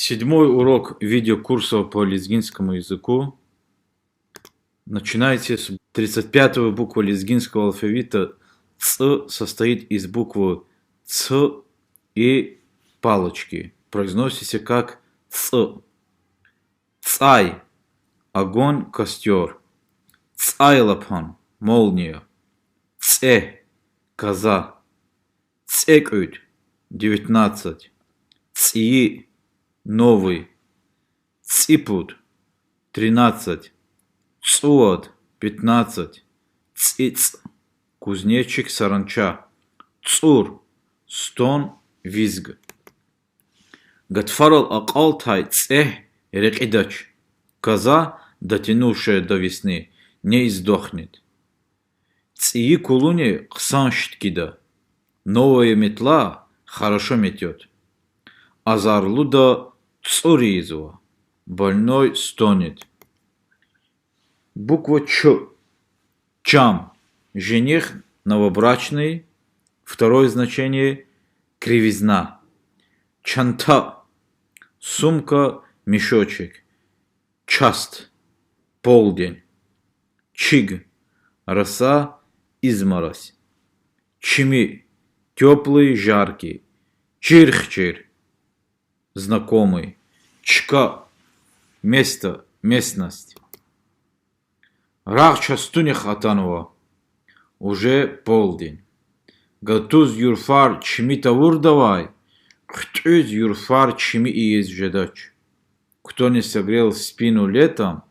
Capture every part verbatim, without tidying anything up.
Седьмой урок видеокурса по лезгинскому языку начинается с тридцать пятого буква лезгинского алфавита. Ц состоит из буквы ц и палочки. Произносится как ц. ЦӀай, огонь, костёр. ЦӀайлапан, молния. ЦӀе, коза. ЦӀекӀуьд, девятнадцать. ЦӀийи, новый. ЦӀипуд, тринадцать. ЦӀувад, пятнадцать. ЦӀицӀ, кузнечик, саранча. ЦӀур, стон, визг. Гатфарал акьалтай цӀегь рекьидач. Коза, дотянувшая до весны, не издохнет. ЦӀийи кулуни хъсан шиткида. Новая метла хорошо метёт. Азарлуда цӀур ийизва, больной стонет. Буква ч. Чам. Жених, новобрачный. Второе значение — кривизна. Чанта. Сумка, мешочек. Част. Полдень. Чиг. Роса, изморозь. Чими. Тёплый, жаркий. Чирхчир. Знакомый. Чка. Место, местность. Рагъ частунихъ атанва. Уже полдень. Гатуз юрфар чими тавурдавай, хъуьтӀуьз юрфар чими ийиз жедач. Кто не согрел спину летом,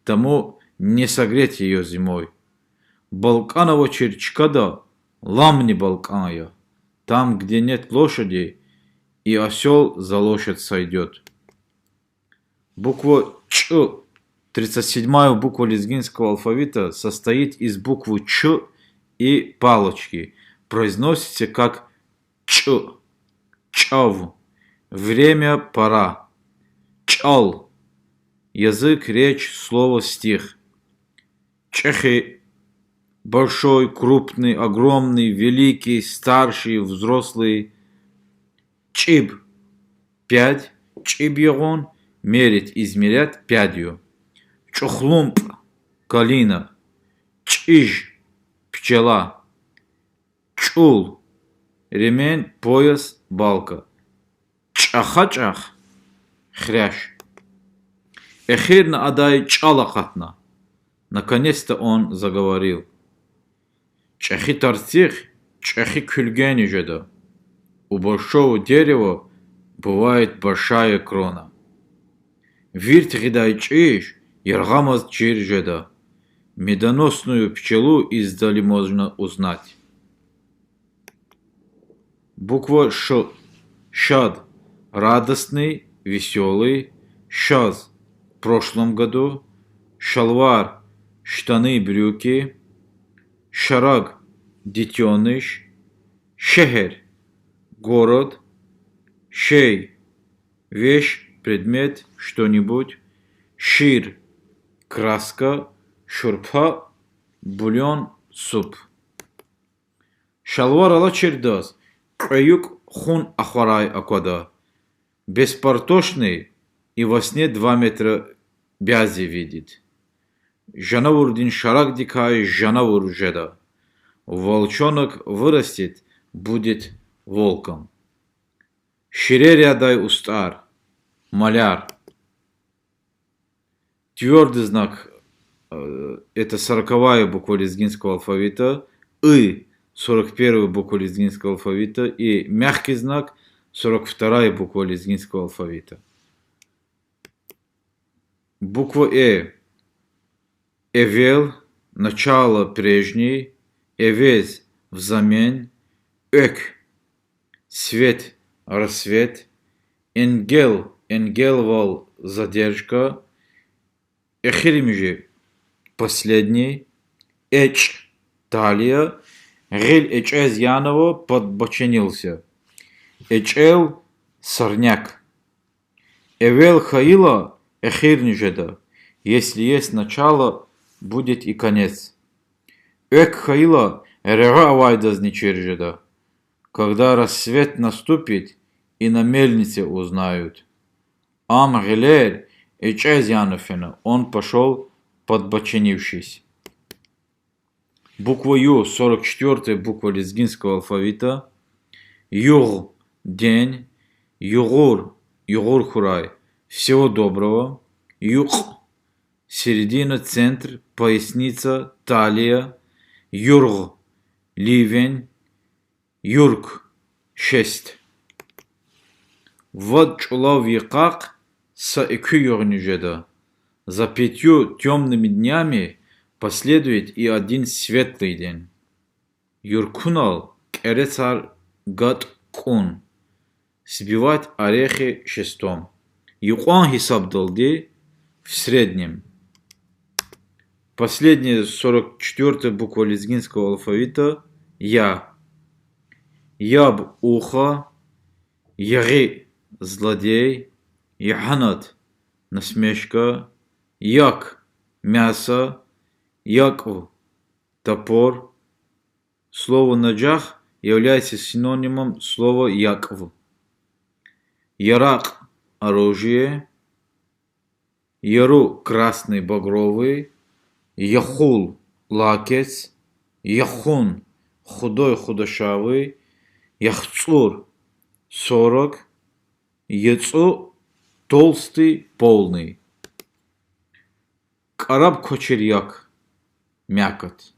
тому не согреть её зимой. БалкӀан авачир чкада ламни балкӀан я. Там, где нет лошади, и осёл за лошадь сойдёт. Буква ч, тридцать седьмая буква лезгинского алфавита, состоит из буквы ч и палочки. Произносится как чӀ. ЧӀав. Время, пора. ЧӀал. Язык, речь, слово, стих. ЧӀехи. Большой, крупный, огромный, великий, старший, взрослый. ЧӀиб. Пядь. ЧӀиб ягъун. Мерить, измерять пядью. ЧӀухлумпӀ. Калина. ЧӀиж. Пчела. ЧӀул. Ремень, пояс, балка. ЧӀаха чӀах. Хрящ. Эхирна адай чӀал акъатна. Наконец-то он заговорил. ЧӀехи тарцихъ чӀехи куьлгени жеда. У большого дерева бывает большая крона. Вирт гъидай чӀиж яргъамаз чир жеда. Медоносную пчелу издали можно узнать. Буква ш. Шад. Радостный, весёлый. Шаз. В прошлом году. Шалвар. Штаны, брюки. Шараг. Детёныш. Шегьер. Город. Шей. Вещь, предмет, что-нибудь. Шир. Краска. Шурпа. Бульон, суп. Шалвар алачирдаз кьве юкӀ хун ахварай аквада. Беспортошный и во сне два метра бязи видит. Жанавурдин шарагдикай жанавур жеда. Волчонок вырастет, будет волком. Ширер ядай устӀар. Маляр. Твёрдый знак — это сороковая буква лезгинского алфавита, ы — сорок первая буква лезгинского алфавита, и мягкий знак — сорок вторая буква лезгинского алфавита. Буква э. Эвел — начало, прежний. Эвез — взамен. Экв — свет, рассвет. Энгел — энгелвал, задержка. Эхиримжи — последний. ЭчӀ — талия. Гъил эчӀез янава, подбоченился. ЭчӀел — сорняк. Эвел хьайила, эхирни жеда. Если есть начало, будет и конец. Экв хьайила, регъуь авайдазни чир жеда. Когда рассвет наступит, и на мельнице узнают. Ам гъилер ичӀез яна фена, он пошёл подбоченившись. Буква Ю, сорок четвёртая буква лезгинского алфавита. Югъ, день. Югъур, югъур хьурай, всего доброго. Юкь, середина, центр, поясница, талия. Юргъ, ливень. Юрк, шесть. Вад чӀулав йикъахъ са экуь югъни жеда. За пятью тёмными днями последует и один светлый день. Юркунал кӀерецар гатӀ кьун. Сбивать орехи, шестом. Юкьван гьисабдалди, в среднем. Последняя, сорок четвёртая буква лезгинского алфавита, я. Яб, ухо. Ягъи, злодей. Ягьанат, насмешка. Як, мясо. ЯкӀв, топор. Слово наджах является синонимом слова якӀв. Яракь, оружие. Яру, красный, багровый. Яхул, лакец. Яхун, худой, худощавый. ЯхцӀур, сорок. ЯцӀу, толстый, полный. КӀараб квачир як, мякоть.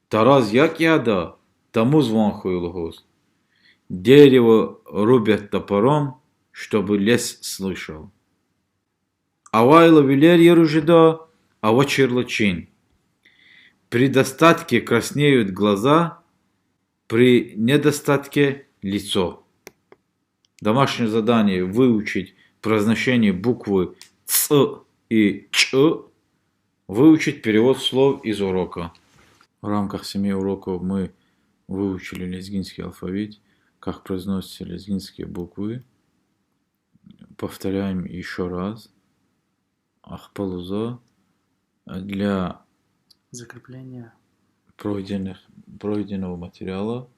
Тараз якӀ яда, тамуз ван хьуй лугьуз. Дерево рубят топором, чтобы лес слышал. Авайла вилер яру жеда, авачирла чин. При достатке краснеют глаза, при недостатке лицо. Домашнее задание: выучить произношение буквы цӀ и чӀ, выучить перевод слов из урока. В рамках семи уроков мы выучили лезгинский алфавит, как произносятся лезгинские буквы. Повторяем ещё раз. Ахпа лугьузва, для Закрепление. Пройденных, пройденного материала.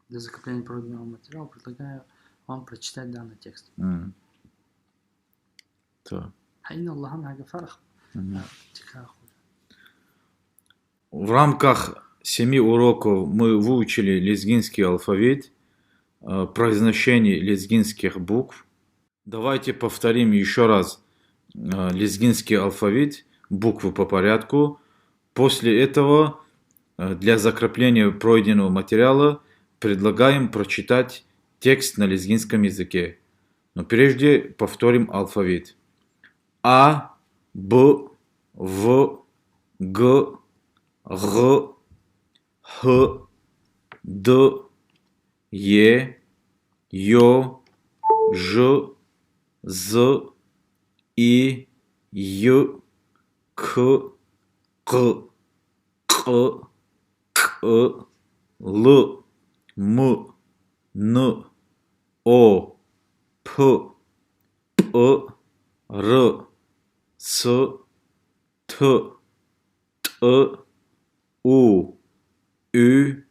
Для закрепления пройденного материала предлагаю вам прочитать данный текст. М. Так. Гьа ина лагьана гьа гафар, Мгм. а, тикрар хьуй. В рамках семи уроков мы выучили лезгинский алфавит, э, произношение лезгинских букв. Давайте повторим ещё раз, э, лезгинский алфавит, буквы по порядку. После этого, э, для закрепления пройденного материала предлагаем прочитать текст на лезгинском языке. Но прежде повторим алфавит. А, Б, В, Г, Гъ, Х, Д, Е, Ё, Ж, З, И, Й, К, Къ, Кь, КӀ, Л, М, Н, О, П, ПӀ, Р, Ц, Т, ТӀ, У, Уь,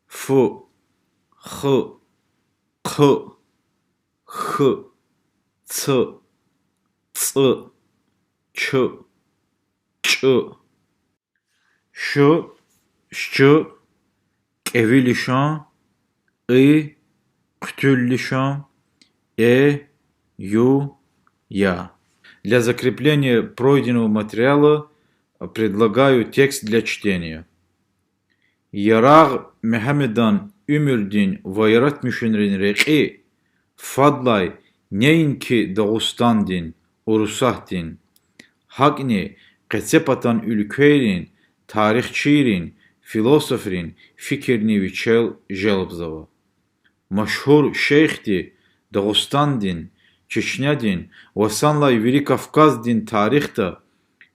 Ф, Х, Хъ, Х, Ц, ЦӀ, Ч, ЧӀ, Ш, Щ, кӀеви лишан, И, хъуьтуьл лишан, Э, Ю, Я. Для закрепления пройденного материала предлагаю текст для чтения. Ярагъ Мегьамедан уьмуьрдин ва яратмишунрин рекьи фадлай неинки Дагъустандин, Урусатдин, гьакӀни къецепатан уьлквейрин тарихчийрин, философрин фикирни вичел желбзава. Машгьур шейхди Дагъустандин, Чечнядин ва санлай вири Кавказдин тарихда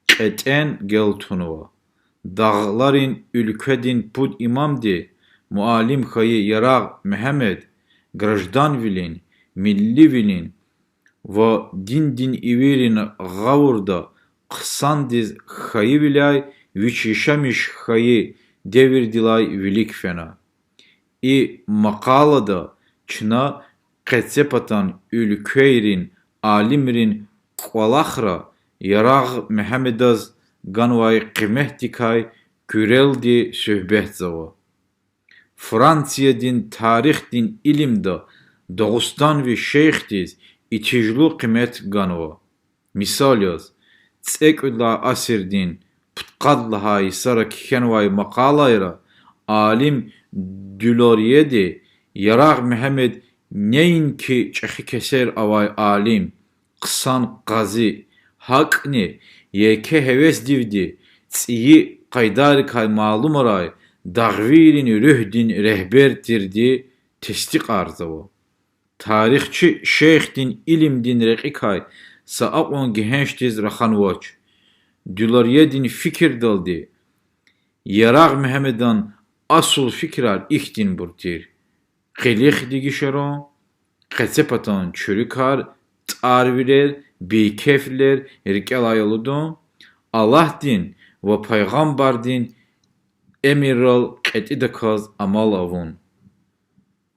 кьетӀен гел тунва. Дагъларин уьлкведин пуд имамди, муаллим хьайи Ярагъ Мегьамед гражданвилин, милливилин ва диндин ивирин гъавурда хъсандиз хьайивиляй вич яшамиш хьайи девирдилай вилик фена. И макъалада чна къецепатан уьлквейрин алимрин кӀвалахра Ярагъ Мегьамедаз ганвай къиметдикай куьрелди суьгьбетзава. Франциядин тарихдин илимда дагъустанви шейхдиз итижлу къимет ганва. Мисал яз, цӀекӀуьд лагьай асирдин пудкъад лагьай йисара кхьенвай макъалайра алим Дюлорьеди Ярагъ Мегьамед неинки чӀехи кесер авай алим, хъсан къази, гьакӀни еке гьевесдивди цӀийи къайдайрикай малумарай дагъвийрин руьгьдин регьбер тирди тестикьарзава. Тарихчи шейхдин илимдин рекьикай са акьван гегьеншдиз раханвач. Дюлорьедин фикирдалди, Ярагъ Мегьамедан асул фикирар ихьтинбур тир: къилих дегишарун, къецепатан чуьруькар, тӀарвилер, бейкефвилер рикӀелай алудун, Аллагьдин ва пайгъамбардин эмиррал кьетӀидаказ амал авун.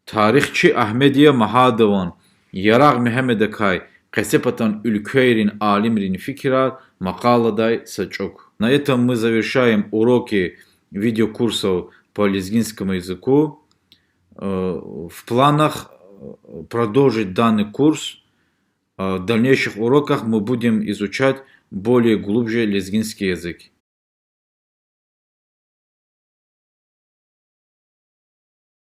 Тарихчи Агьмедия Магьадован Ярагъ Мегьамедакай къецепатан уьлквейрин алимрин фикирар макъаладай са чӀук. На этом мы завершаем уроки видеокурсов по лезгинскому языку. Э, в планах, э, продолжить данный курс. Э, в дальнейших уроках мы будем изучать более глубже лезгинский язык.